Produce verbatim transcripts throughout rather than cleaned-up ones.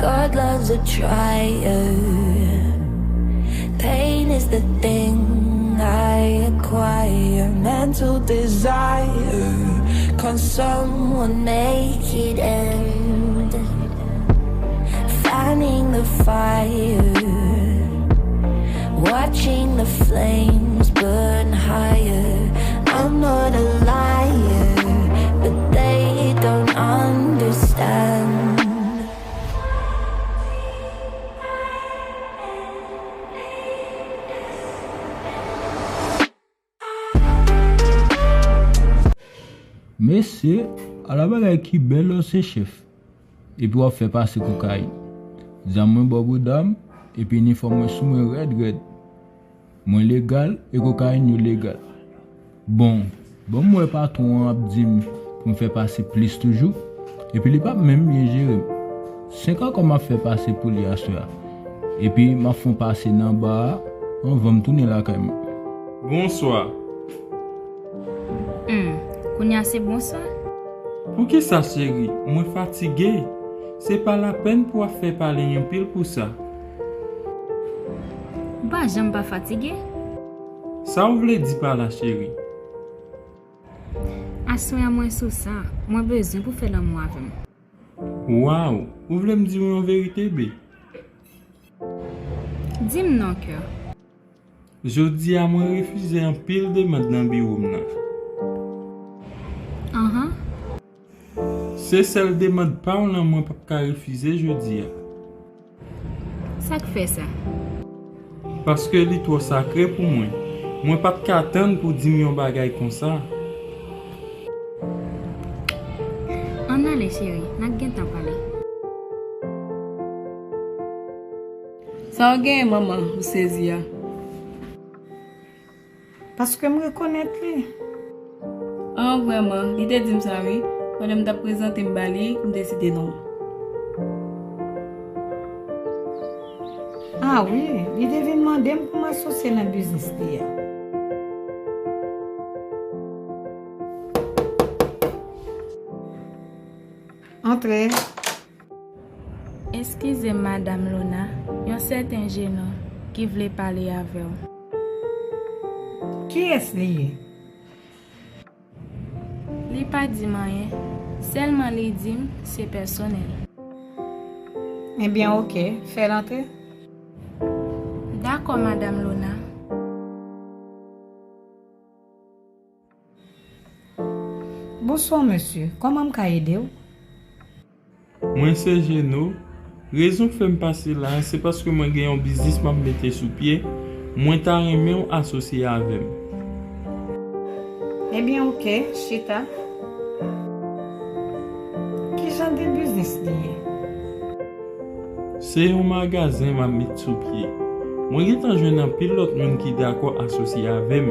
God loves a trier. Pain is the thing I acquire. Mental desire. Can someone make it end? Fanning the fire. Watching the flames burn higher. I'm not a liar, but they don't understand. Mesye, ala bagay ki bèl lè w se chèf. Epi w ap fè pase kokayin. Zam mwen bò bouda m, epi inifòm mwen sou mwen rèd rèd. Mwen legal e kokayin yo legal. Bon, ban m wè patwon an ap di m pou m fè pase plis toujou, epi li p ap menm byen jere m. Senk ankò m ap fè pase pou li aswè a. Epi m ap fè yon pase nan ba a anvan m tounen lakay mwen. Bonswa. Humm, kounya se bonswa? Poukisa cheri, mwen fatige? Se pa lapèn pou w ap fè pale anpil pou sa. Ou pa janm pa fatige? Sa w vle di pa la cheri? Aswè a mwen sou sa, mwen bezwen pou fè lanmou avè m. Waw, ou vle m di w yon verite be? Di m non kè. Jodi a mwen refize anpil demann nan biwo m nan. Anhan. Se sèl demann pa w lan mwen p ap ka refize jodi a. Sa k fè sa? Paske li twò sakre pou mwen. Mwen pa t ka tann pou w di m yon bagay konsa. Ann ale cheri, n ap gentan pale. Sa w genyen manman, m sezi a. Paske m rekonèt li. An vrèman, li te di m sa wi, pandan m t ap prezante m ba li, m te site non w. Ah wi, li te vin mande m pou m asosye nan biznis li a. Antre. Eskize m, Madam Lona, yon sèten jenon ki vle pale avè w. Kiyès li ye? Li pa di m anyen, sèlman li di m se pèsonèl. Ebyen, oke, fè l antre. Dakò, Madam Lona. Bonswa, mesye. Kòman m ka ede w? Mwen se Jeno. Rezon k fè m pase la a, se paske mwen gen yon biznis m ap mete sou pye. Mwen ta renmen w asosye avè m. Ebyen, oke, chita. Ki jan de biznis li ye? Se yon magazen m ap met sou pye. Mwen gentan jwenn anpil lòt moun ki dakò asosye avè m,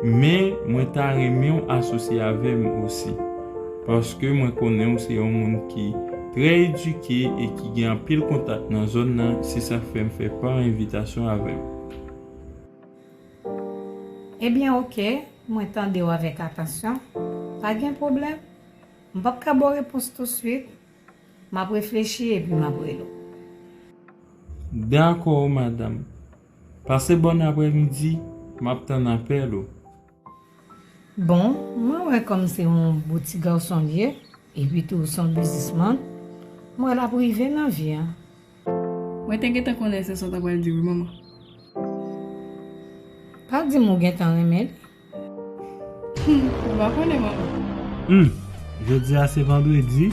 men mwen ta renmen w asosye avè m osi. Paske mwen konnen w se yon moun ki trè edike e ki gen anpil kontak nan zòn nan, se sa k fè m fè pa envitasyon avè w. Ebyen, oke, mwen tande w avèk atansyon. Pa gen pwoblèm. M p ap ka ba w repons tousuit. M ap reflechi epi m ap rele w. Dakò, madanm. Pase bòn aprèmidi, m ap tann apèl ou. Bon, mwen wè kòm se yon bon ti gason l ye, epi tou se yon biznismann, m wè l ap rive nan vi a. Mwen te gentan konnen se sa w ta pral di wi, manman. Pa di m ou gentan renmen li. Humm, ou pa konnen, manman. Humm, jodi a se vandredi,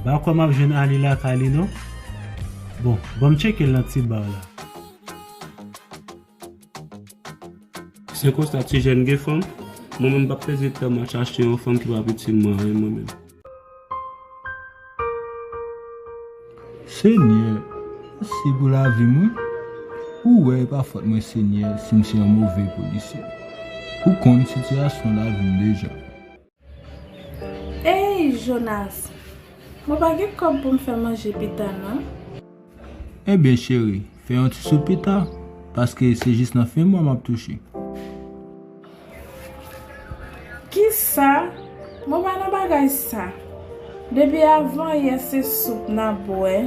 m pa kwè m ap jwenn Ali lakay li non. Bon, ban m tcheke l nan ti bar la. Se konsa ti jèn gen fanm, mwen menm m p ap pèdi tan m al chache yon fanm ki p ap itil mwen anyen mwen menm. Senyè, mèsi pou lavi m wi. Ou wè e pa fòt mwen Senyè si m se yon move polisye. Ou konn sitiyasyon lavi m deja. Ey Jonas, mwen pa gen kòb pou m fè manje pita non. Enben cheri, fè yon ti soup pita, paske se jis nan fen mwa m ap touche. Kisa? Mwen pa nan bagay sa. Depi avan yè se soup n ap bwè.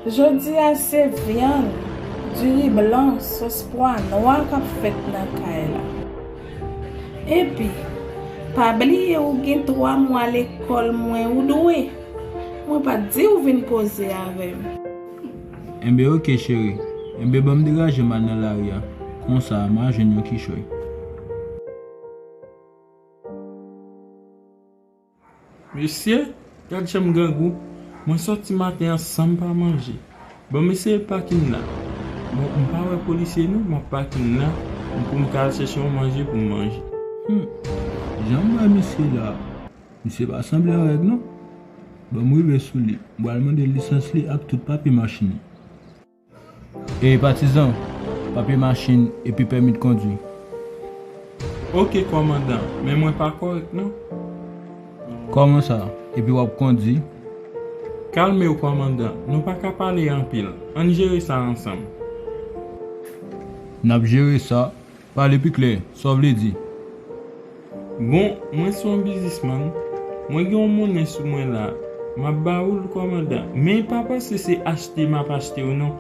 Jodi a se vyann, diri blan, sòs pwa nwa k ap fèt nan kay la. Epi, pa bliye ou gen twa mwa lekòl mwen ou dwe. Mwen pa t di w vin koze avè m. Enben oke cheri. Enben ban m degaje m al nan lari a. Konsa m a jwenn yon kichòy. Mesye, gad jan m grangou. Mwen sòti maten an san m pa manje. Ban m eseye pakin la. Bon, m pa wè polisye non, m ap pakin la pou m ka al chèche yon manje pou m manje. Hmm, jan m wè misye la, misye pa sanble an règ non. Ban m rive sou li, m pral mande l lisans li ak tout papye machin li. E patizan, papye machin epi pèmi kondwi. Oke kòmandan, men mwen pa kòrèk non. Kòman sa? Epi w ap kondwi? Kalme w kòmandan, nou pa ka pale anpil. Ann jere sa ansanm. N ap jere sa. Pale pi klè, sa w vle di? Bon, mwen se yon biznismann. Mwen gen yon monnen sou mwen la. M ap ba ou l kòmandan. Men pa panse se achte m ap achte w non.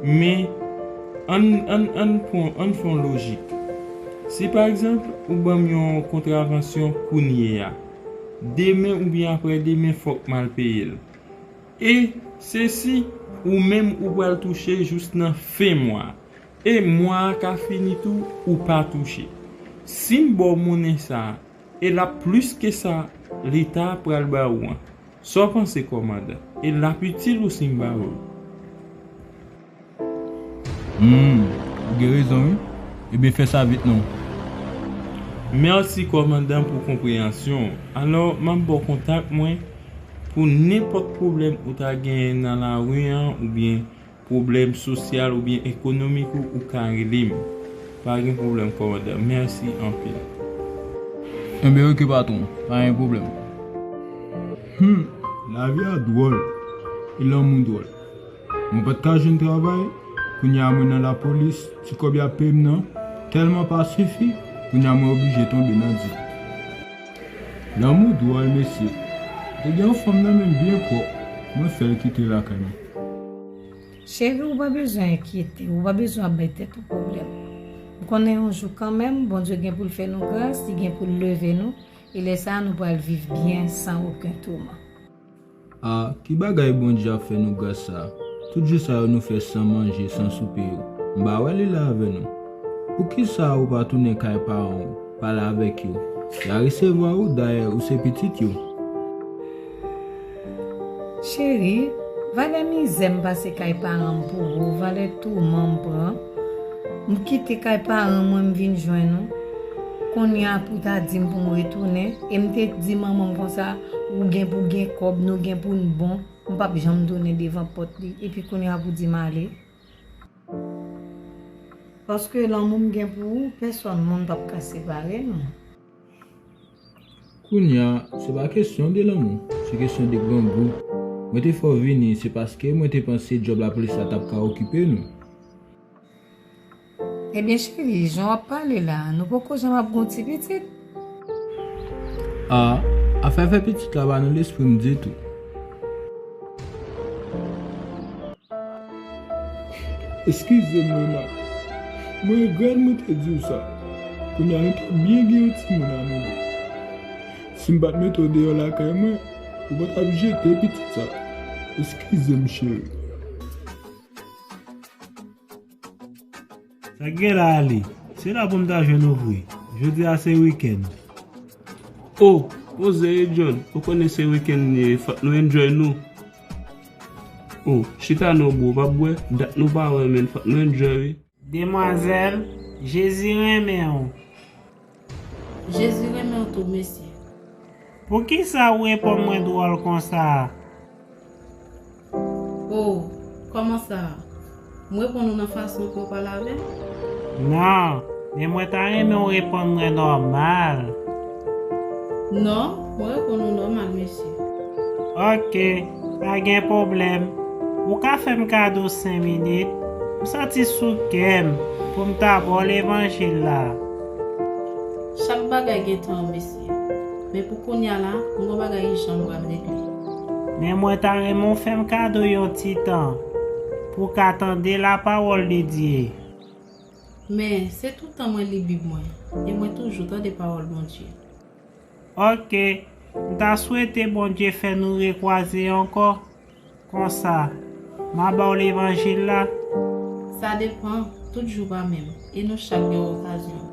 Men ann ann ann pran ann fè yon lojik. Si pa egzanp ou ban m yon kontravansyon kounye a, demen oubyen aprè demen fòk m al peye l. E se si ou menm ou pral touche jous nan fen mwa. E mwa a ka fini tou ou pa touche. Si m ba w monnen sa a, e l ap plis ke sa Leta pral ba ou an. Sa w panse kòmandan? E l ap itil ou si m ba ou l? Hmm, ou gen rezon wi. Ebyen fè sa vit non. Mèsi kòmandan pou konpreyansyon w. Alò m ap ba w kontak mwen pou nenpòt pwoblèm ou ta genyen nan lari an oubyen pwoblèm sosyal oubyen ekonomik ou, ou ka rele m. Pa gen pwoblèm kòmandan. Mèsi anpil. Enben oke patwon, pa gen pwoblèm. Hmm, lavi a dwòl, e lanmou dwòl. Mwen pa t ka jwenn travay, kounye a mwen nan lapolis, ti kòb y ap peye m nan tèlman pa sifi, kounye a mwen oblije tonbe nan di. Lanmou dwòl mesye. Te gen yon fanm nan men m byen pwòp, mwen fè l kite lakay mwen. Cheri, ou pa bezwen enkyete w, ou pa bezwen ap bay tèt ou pwoblèm. M konnen yon jou kanmenm, Bondye gen pou l fè nou gras, li gen pou l leve nou, e lè sa a nou pral viv byen san okenn touman. A, ki bagay Bondye ap fè nou gras sa a? Tout jou sa yo nou fè san manje, san soupe yo, m pa wè li la avè nou. Poukisa ou pa tounen kay paran w, pale avèk yo? Y a resevwa ou, dayè ou se pitit yo. Cheri, valè mizè m pase kay paran m pou ou, valè touman m pran. M kite kay paran mwen, m vin jwenn ou. Kounye a pou w ta di m pou m retounen, e m te di manman m konsa, ou gen pou gen kòb, nou gen pou n bon, m p ap janm tounen devan pòt li, epi kounye a pou w di m ale. Paske lanmou m gen pou ou, pèsòn moun p ap ka separe nou. Kounye a, se pa kesyon de lanmou, se kesyon de grangou. Mwen te fè w vini, se paske mwen te panse djòb lapolis la t ap ka okipe nou. Ebyen cheri, jan w ap pale la, nou poko janm ap gen yon ti pitit? A, afè fè pitit la pa nan lespri m ditou. Eskize m Rena. Mwen regrèt mwen te di w sa. Kounye a nou t ap byen gen yon timoun a nou de. Si m pa t mete w deyò lakay mwen, ou pa t ap jete pitit sa. Eskize m cheri. Sa k gen la ale? Se la pou m ta jwenn ou vre. Jodi a se wikenn. O, poze wi John, ou konnen se wikenn li ye, fòk nou enjoy nou. O, chita non bro, w p ap bwè? Dat nou pa wè menn, fòk nou enjoy wi. Demwazèl, Jezi renmen w. Jezi renmen w tou mesye. Poukisa ou reponn mwen dwòl konsa? O, kòman sa? M reponn ou nan fason ke w pale avè m? Non, men mwen ta renmen w reponn mwen nòmal. Non, mwen reponn ou nòmal mesye. Oke, pa gen pwoblèm. Ou ka fè m kado senk minit? M santi sou kè m pou m ta ba w levanjil la. Chak bagay gen tan an mesye. Men pou kounye a la, m gon bagay ijan m pral regle. Men mwen ta renmen w fè m kado yon ti tan pou w ka tande lapawòl de Dye. Men, se toutan mwen li Bib mwen, e mwen toujou tande pawòl Bondye. Ok, m ta swete Bondye fè nou rekwaze ankò. Konsa, m a ba w levanjil la. Sa depann, tout jou pa menm, e nou chak gen okazyon.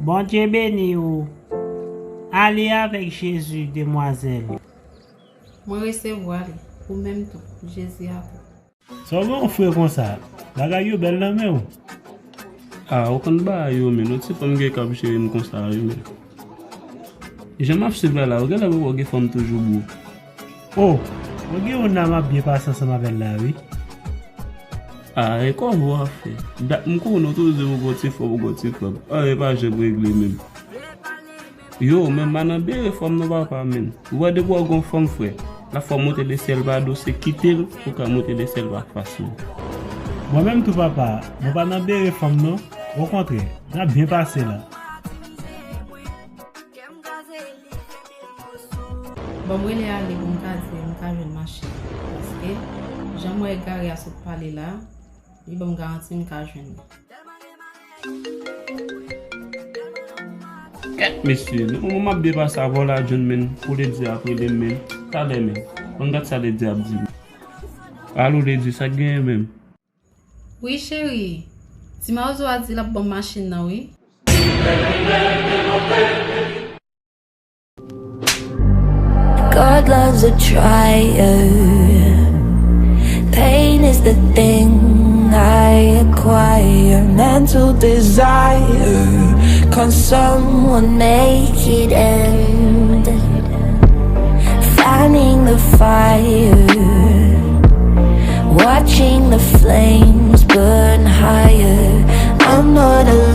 Bondye beni w. Ale avèk Jezi, demwazèl. Mwen resevwa li, ou menm tou, Jezi avè w. Sa w gen yon frè konsa? Bagay yo bèl nan men w. Ah, ou konn bagay yo, men. Yon ti fanm gen k ap jere m konsa, wi, men. Jan m ap swiv la, la, ou genlè poko gen fanm toujou, bro. Oh, mwen gen youn la m ap byen pase ansanm avè l la, wi. Ah, e kòman w ap fè? Dat m konnen w toujou di ou gon ti fanm, ou gon ti fanm. Anyen pa janm regle menm. Yo, men m pa nan bere fanm non, papa, men. Ou wè depi w gon fanm, frè, la fwa monte lesyèl pa do, se kite l pou ka monte lesyèl pa fas, men. Mwen menm tou, papa, mwen pa nan bere fanm non. Okontrè, n ap byen pase la. Ban m rele Ale pou m ka di m ka jwenn machin. Paske, jan m wè egare a sot pale la, li ban m garanti m ka jwenn li. Kèt mesye, depi moman m ap depase avè w la, John, men, pou Lady ap rele m, men, talè, men. Ann gad sa Lady ap di m. Alo, Lady, sa k genyen menm? Wi, cheri. Ti Mawozo a di l ap ban m machin nan, wi. God loves a trier. Pain is the thing I acquire. Mental desire. Can someone make it end? Fanning the fire. Watching the flames burn higher. I'm not alone.